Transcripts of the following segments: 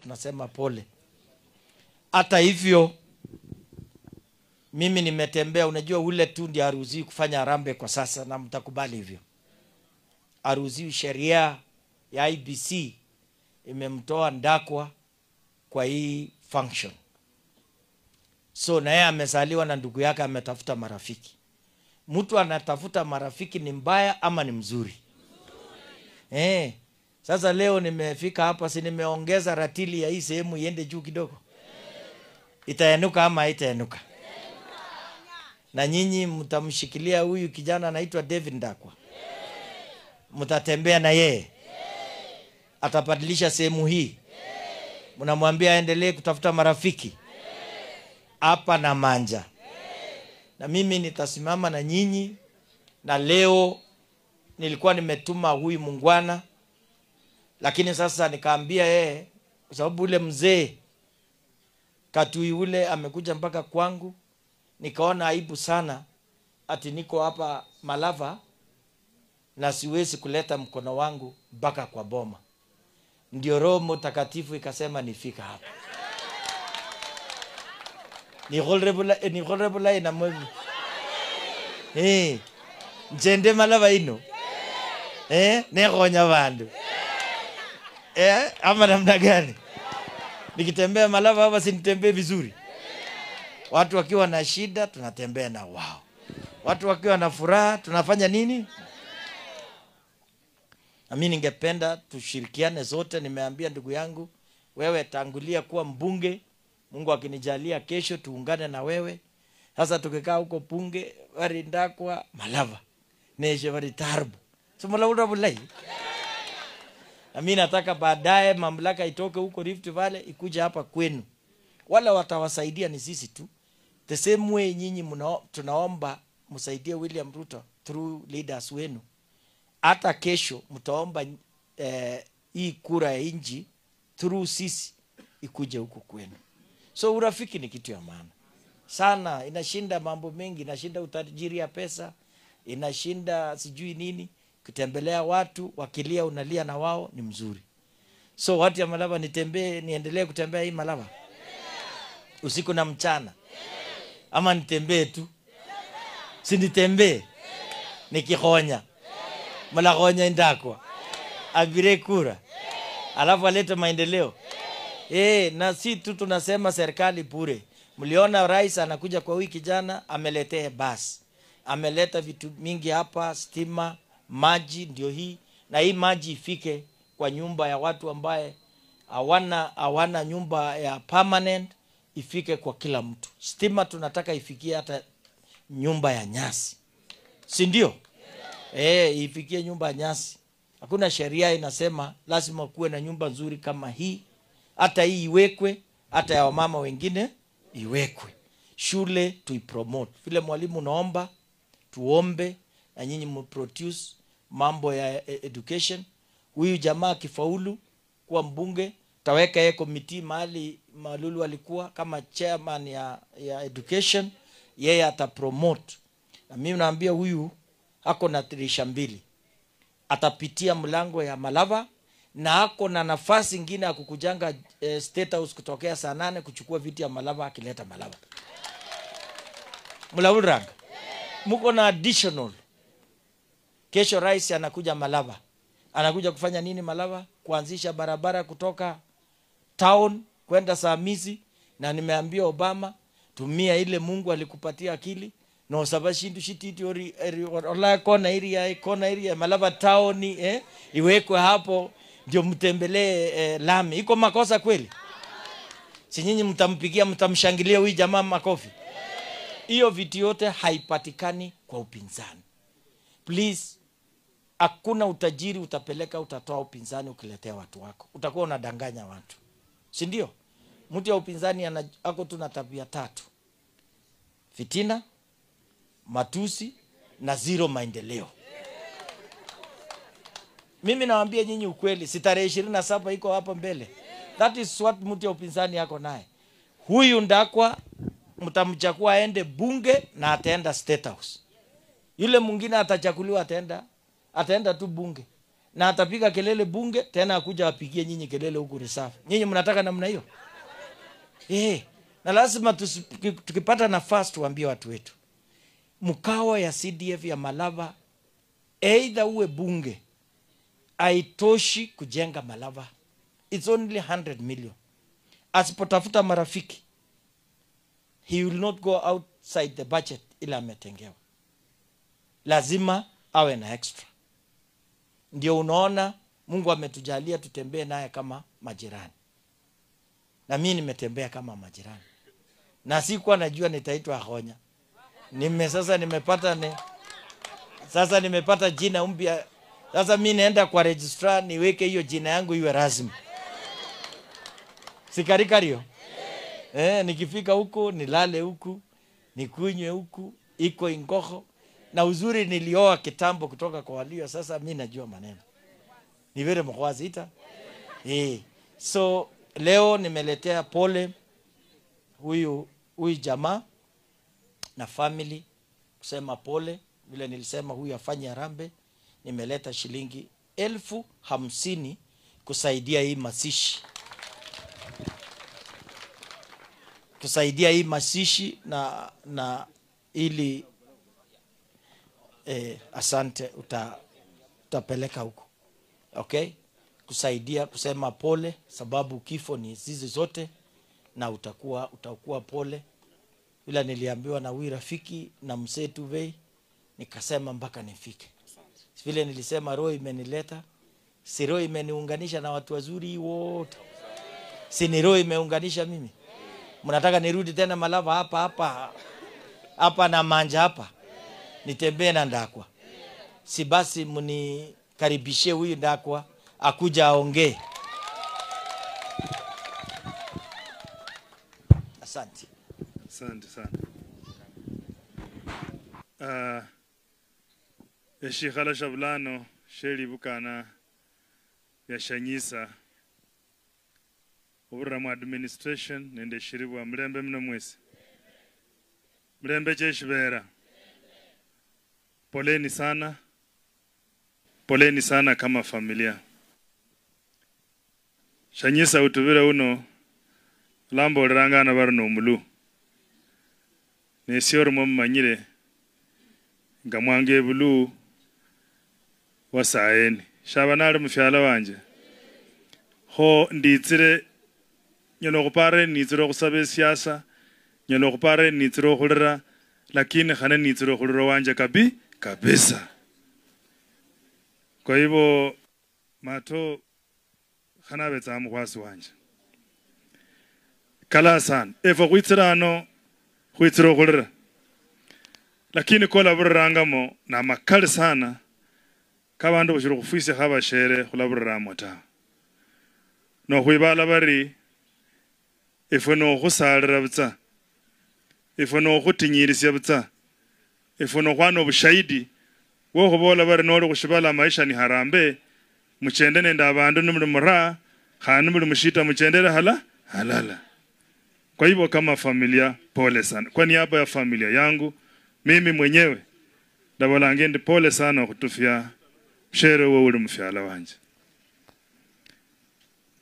Tunasema pole. Hata hivyo mimi nimetembea, unajua ule tu ndiye haruhusiwi kufanya harambee kwa sasa, na mtakubali hivyo. Haruhusiwi, sheria ya IBC imemtoa Ndakwa kwa hii function. So na yeye amezaliwa na ndugu yake ametafuta marafiki. Mtu anatafuta marafiki ni mbaya ama ni mzuri? Sasa leo nimefika hapa, si nimeongeza ratili ya hii sehemu iende juu kidogo. Itaenuka ama haitaenuka? Na nyinyi mtamshikilia huyu kijana anaitwa David Ndakwa. Mtatembea na yeye. Atabadilisha sehemu hii. Mnamwambia aendelee kutafuta marafiki. Hapa na Manja. Na mimi nitasimama na nyinyi. Na leo nilikuwa nimetuma huyu mungwana, lakini sasa nikaambia yeye, kwa sababu ule mzee Katui ule amekuja mpaka kwangu, nikaona aibu sana ati niko hapa Malava na siwezi kuleta mkono wangu mpaka kwa boma. Ndio Roho Mtakatifu ikasema nifika hapa. Ni honorable na mwe. Njende Malava ino. Negonya bandu. Ama namna gani? Nikitembea Malava hapa si nitembee vizuri? Watu wakiwa na shida tunatembea na wao. Watu wakiwa na furaha tunafanya nini? Na mimi ningependa tushirikiane zote. Nimeambia ndugu yangu, wewe tangulia kuwa mbunge, Mungu akinijalia kesho tuungane na wewe. Sasa tukikaa huko bunge wari Ndakwa Malava neshe wari Tarbu. So Malava bulai. Na mimi nataka baadaye mamlaka itoke huko Rift Valley ikuje hapa kwenu. Wala watawasaidia ni sisi tu. The same way nyinyi tunaomba msaidie William Ruto through leaders wenu. Hata kesho mtaomba hii kura ya inji through sisi ikuje huko kwenu. So urafiki ni kitu ya maana sana, inashinda mambo mengi, inashinda utajiri ya pesa, inashinda sijui nini. Kutembelea watu wakilia unalia na wao ni mzuri. So watu ya Malava, nitembee, niendelee kutembea hii Malava usiku na mchana, ama nitembee tu? Si nitembee nikihonya malahonya Ndakwa abire kura alafu alete maendeleo. Na si tu tunasema serikali bure. Mliona rais anakuja kwa wiki jana, ameletea basi, ameleta vitu mingi hapa, stima, maji ndio hii. Na hii maji ifike kwa nyumba ya watu ambaye hawana nyumba ya permanent, ifike kwa kila mtu. Stima tunataka ifikie hata nyumba ya nyasi, si ndio? Ifikie nyumba ya nyasi. Hakuna sheria inasema lazima kuwe na nyumba nzuri kama hii. Hata hii iwekwe, hata ya wamama wengine iwekwe. Shule tuipromote. Vile mwalimu naomba tuombe na nyinyi mproduce mambo ya education. Huyu jamaa akifaulu kuwa mbunge, taweka yeye committee mahali Malulu alikuwa kama chairman ya education, yeye atapromote. Na mimi naambia huyu ako na dirisha mbili. Atapitia mlango ya Malava na ako na nafasi nyingine ya kukujanga State House kutokea saa 8 kuchukua viti ya Malava akileta Malava. Mlaurang. Muko na additional. Kesho rais anakuja Malava. Anakuja kufanya nini Malava? Kuanzisha barabara kutoka town kwenda Samizi. Na nimeambia Obama, tumia ile Mungu alikupatia akili. No sabashindu shititi ori ola kona area, kona area Malava town iwekwe hapo ndio mtembelee lami. Iko makosa kweli? Si nyinyi mtampigia, mtamshangilia huyu jamaa makofi? Hiyo vitu yote haipatikani kwa upinzani. Please, hakuna utajiri utapeleka utatoa upinzani ukiletea watu wako. Utakuwa unadanganya watu. Si ndio? Mtu ya upinzani ako tu na tabia tatu: fitina, matusi na zero maendeleo. Mimi nawaambia nyinyi ukweli, si tarehe 27 iko hapa mbele. That is what mtu ya upinzani yako naye. Huyu Ndakwa mtamchagua aende bunge na ataenda State House. Yule mwingine atachaguliwa ataenda tu bunge. Na atapiga kelele bunge tena akuja apigie nyinyi kelele huku reserve. Nyinyi mnataka namna hiyo? Na lazima tukipata nafasi tuambie watu wetu. Mkawa ya CDF ya Malava, either uwe bunge, haitoshi kujenga Malava. It's only 100 million. Asipotafuta marafiki, he will not go outside the budget ila ametengewa. Lazima awe na extra. Ndio unaona Mungu ametujalia tutembee naye kama majirani. Na mimi nimetembea kama majirani. Na sikuwa najua nitaitwa Honya. Sasa nimepata jina mpya. Sasa mimi naenda kwa registrar niweke hiyo jina yangu iwe rasmi. Sikarikario. Nikifika huko nilale huku, nikunywe huku, iko ingoho. Na uzuri nilioa kitambo kutoka kwa walio, sasa mimi najua maneno. Ni vile mkwazi ita. So leo nimeletea pole huyu jamaa na family, kusema pole. Vile nilisema huyu afanye harambee, nimeleta shilingi 50,000 kusaidia hii mazishi. Kusaidia hii mazishi na ili asante utapeleka huko. Okay? Kusaidia kusema pole sababu kifo ni zizi zote na utakuwa pole. Ila niliambiwa na huyu rafiki na mzee Tuvei, nikasema mpaka nifike. Vile nilisema roho imenileta, si roho imeniunganisha na watu wazuri wote. Si ni roho imeunganisha mimi. Mnataka nirudi tena Malava hapa hapa hapa na manja hapa. Nitembee na Ndakwa. Si basi mnikaribishie huyu Ndakwa akuja aongee. Asante. Asante sana. Eshikhala shabulano sheli bukana yashanyisa oburra mu administration nende shiribwa mulembe mno mwesi. Mulembe cheshibera. Poleni sana. Poleni sana kama familia. Shanyisa utubire uno lambo lerangana baruno mulu. Nesior mumanyire ngamwange bulu wasaeni. Shabanali mufyala wanje. Ho nditsire nyolo kupare nitsire kusaba siasa, nyolo kupare nitsire khulira, lakini khane nitsire khulira wanje kabisa. Kwa hivyo mato khana betsa mukhwasi wanje. Kala sana. Efo khwitsirano khwitsire khulira. Lakini kola burirangamo na makali sana kabandu khushiri khufwisia khabashere khulaburiramo ta. No khwibala bari efwe no khusalira butsa, efwe no khutinyirisia butsa, efwe no khwana obushahidi bwokhubola bari noli khushibala maisha ni harambe, muchende nende abandu nimuli mura khandi nimuli mushita muchendere halala. Kwa hivyo kama familia pole sana. Kwa niaba ya familia yangu mimi mwenyewe ndabola ngendi pole sana khutufya shere wo uli mufyala wanje.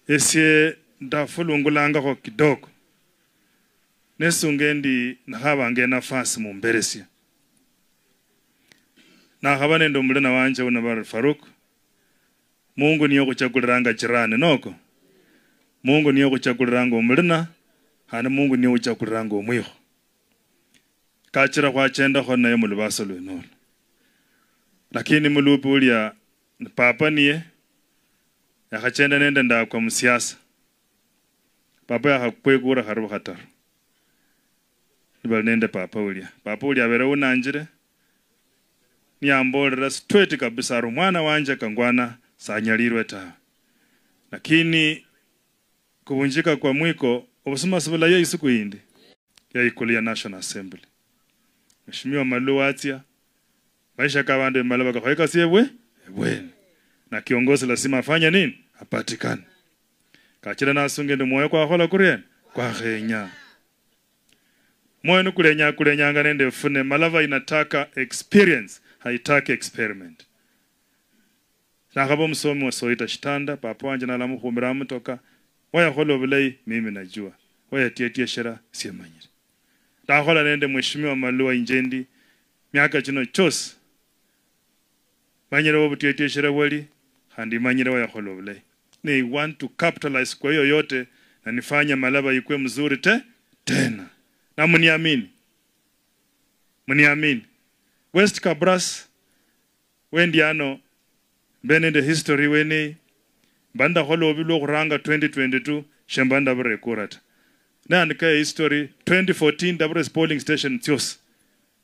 Esie ndafulungulangakho kidogo nesungendi nakhabange nafasi mumberesia nakhaba nende omulina wanje uno bari Faruk. Mungu niyo khuchakuliranga jirani noko, Mungu niyo khuchakuliranga omulina, khandi Mungu niyo khuchakuliranga omwikho. Kachira khwachendakho naye mulubasa lwenolo. Lakini mulupi ulya papa niye yakhachenda nende ndakwa musiasa. Papa yakhakwekura kharibu khataru. Nibali nende papa ulya. Papa ulya abere unanjire niyambolera straight kabisa ari mwana wanje kangwana sanyalirwe ta. Lakini kuvunjika kwa mwiko obusuma sibula isiku yindi ya ikulu ya National Assembly. Mheshimiwa Malu atia maisha kabandu Malava kakhoeka siebwe ebweni. Na kiongozi lazima afanye nini? Apatikane. Kachira nasunge ndi moyo kwa khola kurien kwa khenya. Moyo nukulenya kulenyanga nende fune. Malava inataka experience, haitaki experiment. Nakhaba msomi wa Soita Shitanda papa wanje nalamukhumira mutoka wayakhola obulayi mimi najua wayatietie shera siemanyire. Ndakhola nende mheshimiwa Malua Injendi miaka chino chose manyire wobutietie shera wali khandi manyire wayakhola obulayi. Ni want to capitalize kwa hiyo yote na nifanye Malava ikue mzuri tena. Na mniamini. Mniamini. West Kabras wendiano benende history weni banda kholo bilo khuranga 2022 shembanda bure kurata. Na andika history 2014 Dabres polling station tios.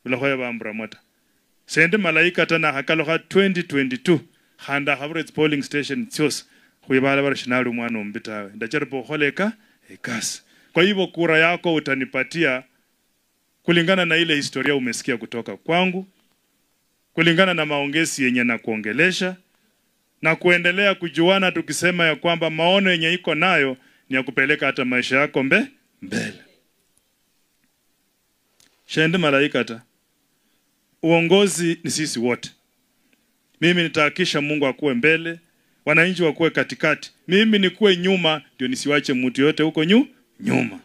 Bila khoya bambra mata. Sende malaika tana hakalokha 2022 khanda khabres polling station tios. Kuibala barishinalu mwana umbitawe. Ndacharipo kholeka ekasi. Kwa hivyo kura yako utanipatia kulingana na ile historia umesikia kutoka kwangu, kulingana na maongezi yenye na kuongelesha na kuendelea kujuana, tukisema ya kwamba maono yenye iko nayo ni ya kupeleka hata maisha yako mbele. Shende malaika ta. Uongozi ni sisi wote. Mimi nitahakisha Mungu akuwe mbele, wananchi wakuwe katikati, mimi nikuwe nyuma, ndio nisiwache mtu yote huko nyuma.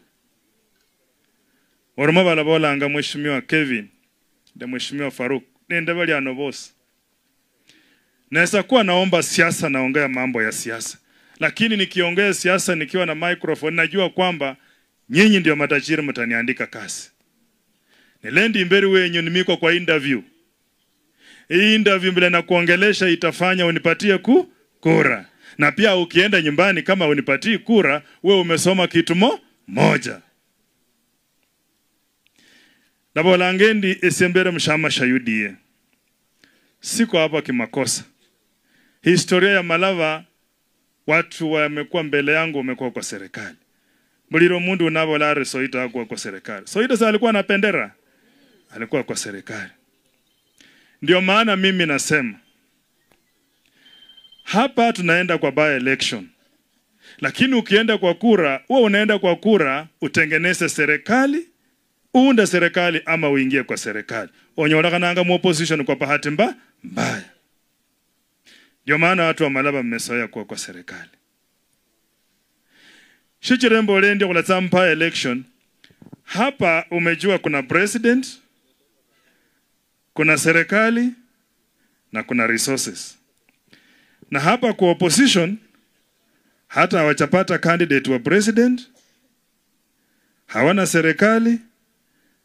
Oroma balabolanga mheshimiwa Kevin na mheshimiwa Faruk nende bali ano boss. Naweza kuwa naomba siasa, naongea mambo ya siasa, lakini nikiongea siasa nikiwa na microphone najua kwamba nyinyi ndio matajiri, mtaniandika kazi. Nilendi mbele wenyu nimiko kwa interview. Hii interview mbele na kuongelesha itafanya unipatie kura. Na pia ukienda nyumbani kama unipatii kura, we umesoma kitu moja. Nabolangendi esembere mshama shayudie. Siko hapa kimakosa. Historia ya Malava, watu wamekuwa mbele yangu wamekuwa kwa serikali. Muliro mundu unabolare Soita hakuwa kwa serikali. Soita sa alikuwa na bendera, alikuwa kwa serikali. Ndio maana mimi nasema hapa tunaenda kwa by election. Lakini ukienda kwa kura, wewe unaenda kwa kura utengeneze serikali, uunde serikali ama uingie kwa serikali. Onyola mu opposition kwa bahati mbaya. Ndio maana watu wa Malava mmesoea kuwa kwa serikali. Shichirembo lendi kula mpa election. Hapa umejua kuna president, kuna serikali na kuna resources. Na hapa kwa opposition hata hawachapata candidate wa president, hawana serikali,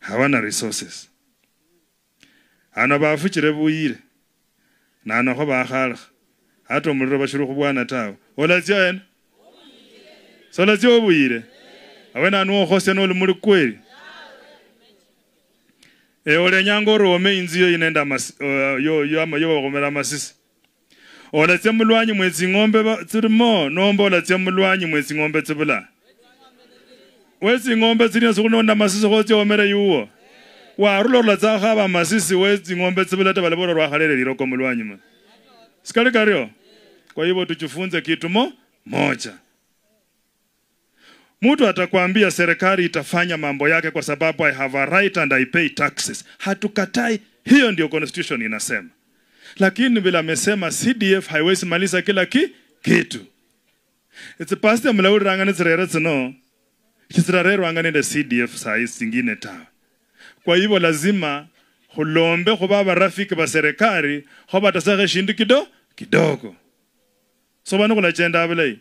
hawana resources. Ano bafuchire buyire na ano ko bakhala hata omuliro bashiru khubwana tawe. Olazia ena solazia obuyire awena nuo khose noli muli kweli. Olenyanga orome inzu yo inenda yo ama yo bakhomela masisi. Olatsia mulwanyi mwetsi ng'ombe tsirimo nomba olatsia mulwanyi mwetsi ng'ombe tsibula. Wetsi ng'ombe tsirimo sikhulonda masisi khotsia omere yuwo. Warula olatsa khaba masisi wetsi ng'ombe tsibula ta balabora lwakhalele liroko mulwanyi ma. Sikali kario. Kwa hivyo tujifunze kitu moja. Mtu atakwambia serikali itafanya mambo yake kwa sababu I have a right and I pay taxes. Hatukatai, hiyo ndio constitution inasema. Lakini bila amesema CDF haiwezi maliza kila kitu. It's a pastor mlauri rangani tsirere tsino. Tsirere rangani de CDF saa zingine tawe. Kwa hivyo lazima hulombe khubaba rafiki ba serikali khoba tasakhe shindu kidogo. So bana kula chenda abelei.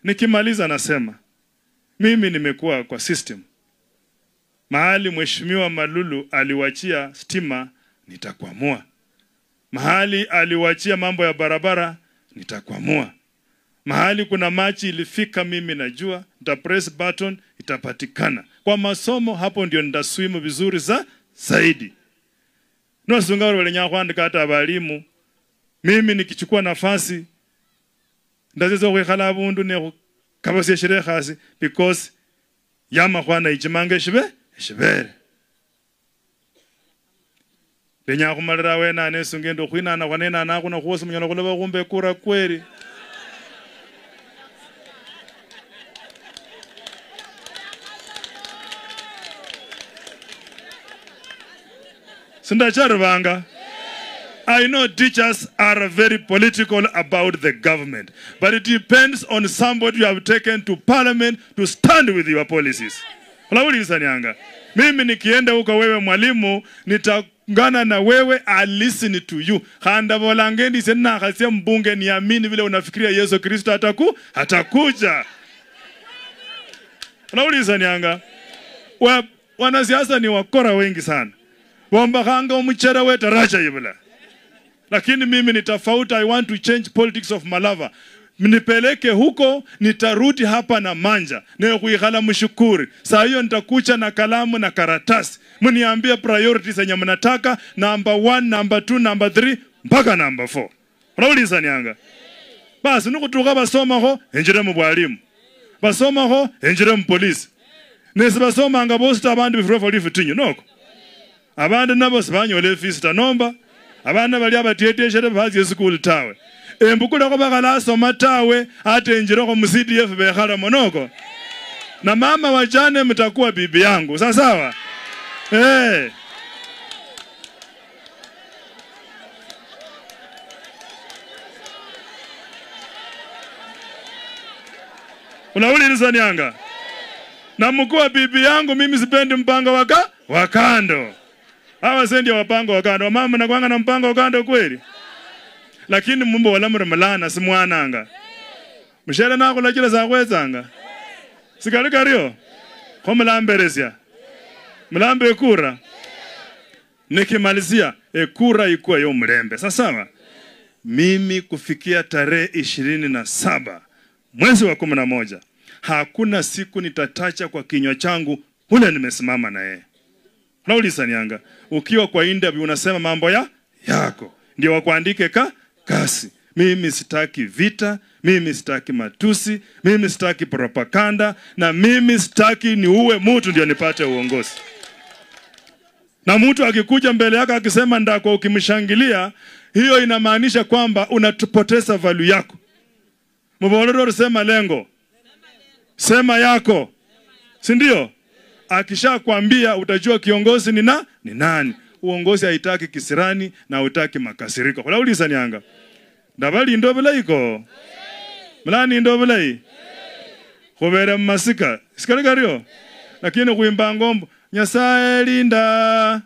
Nikimaliza nasema mimi nimekuwa kwa system. Mahali mheshimiwa Malulu aliwachia stima nitakwamua. Mahali aliwachia mambo ya barabara nitakwamua. Mahali kuna machi ilifika mimi najua, nita press button itapatikana. Kwa masomo hapo ndio nitaswimu vizuri zaidi. Nwasunga wale kuandika hata walimu. Mimi nikichukua nafasi ndazeza kwikhala bundu ne kabasi sherehe khasi because yama khwana ichimanga shibere. Lenya khumalira wena nesunga ndo khwinana khwanena nakhuna khuosi munyala khuloba khumbe kura kweli. Sindacharubanga. I know teachers are very political about the government, but it depends on somebody you have taken to parliament to stand with your policies. Nyanga. Mimi nikienda huko wewe mwalimu, nitaungana na wewe, I listen to you. Khanda bolangendi sena khasia mbunge niamini vile unafikiria Yesu Kristo atakuja. Nyanga. Wanasiasa ni wakora wengi sana. Wambahanga umuchera we taraja ibula. Lakini mimi ni tofauti. I want to change politics of Malava. Mnipeleke huko, nitarudi hapa na manja. Neyo kuikhala mshukuri. Saa hiyo nitakucha na kalamu na karatasi. Mniambie priorities zenye mnataka, number 1, number 2, number 3, mpaka number 4. Unauliza nianga. Basi nukutuka basoma ho, enjire mu bwalimu. Basoma ho, enjire mu polisi. Nesi basoma anga bosi abandu bifurofo lifutinyu noko. Abandu nabo sibanyole fees tanomba. Abana bali abateteshere bazi school tawe. Embukula ko bakala soma tawe ate enjiroko mu CDF bekhala monoko. Na mama wajane mtakuwa bibi yangu. Sawa sawa? Eh. Unauliza nianga. Na mkuu bibi yangu mimi sipendi mpango wa kando. Hawa sendi wapango wa kando. Mama nakwanga na mpango wa kando kweli. Lakini mumbo wala murmalana simwananga. Mshele nako lakila za kwezanga. Sikali kario. Kwa mlamberesia. Mlambe ekura. Nikimalizia ekura ikuwa yo mlembe. Sasa mimi kufikia tarehe 27 mwezi wa 11 hakuna siku nitatacha kwa kinywa changu ule nimesimama na yeye. Nauliza nianga, ukiwa kwa interview unasema mambo ya yako ndio wakuandike kasi. Mimi sitaki vita, mimi sitaki matusi, mimi sitaki propaganda, na mimi sitaki niuwe mtu ndio nipate uongozi. Na mtu akikuja mbele yako akisema ndako ukimshangilia, hiyo inamaanisha kwamba unatupoteza value yako. Mboloro sema lengo. Sema yako. Si ndio? Akishakwambia utajua kiongozi ni nani. Uongozi haitaki kisirani na hautaki makasiriko. Kwa uliza nianga. Ndabali ndo bulaiko. Mlani ndo bulai. Khubere masika. Sikali kario. Lakini kuimba ngombo Nyasaye linda.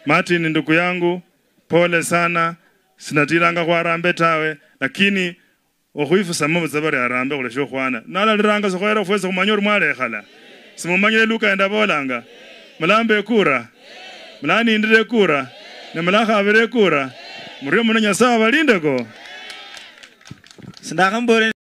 Martin ndugu yangu, pole sana. Sinatilanga kwa arambe tawe, lakini okhuifu samu zabari arambe kulesho khwana. Nalaliranga sokhoera fwesa khumanya ori mwalekhala. Simumanyile luka enda bolanga. Mulambe kura. Mulanindire kura. Ne mulakhabire kura. Murio muno Nyasaye abalindeko. Sindakhambore.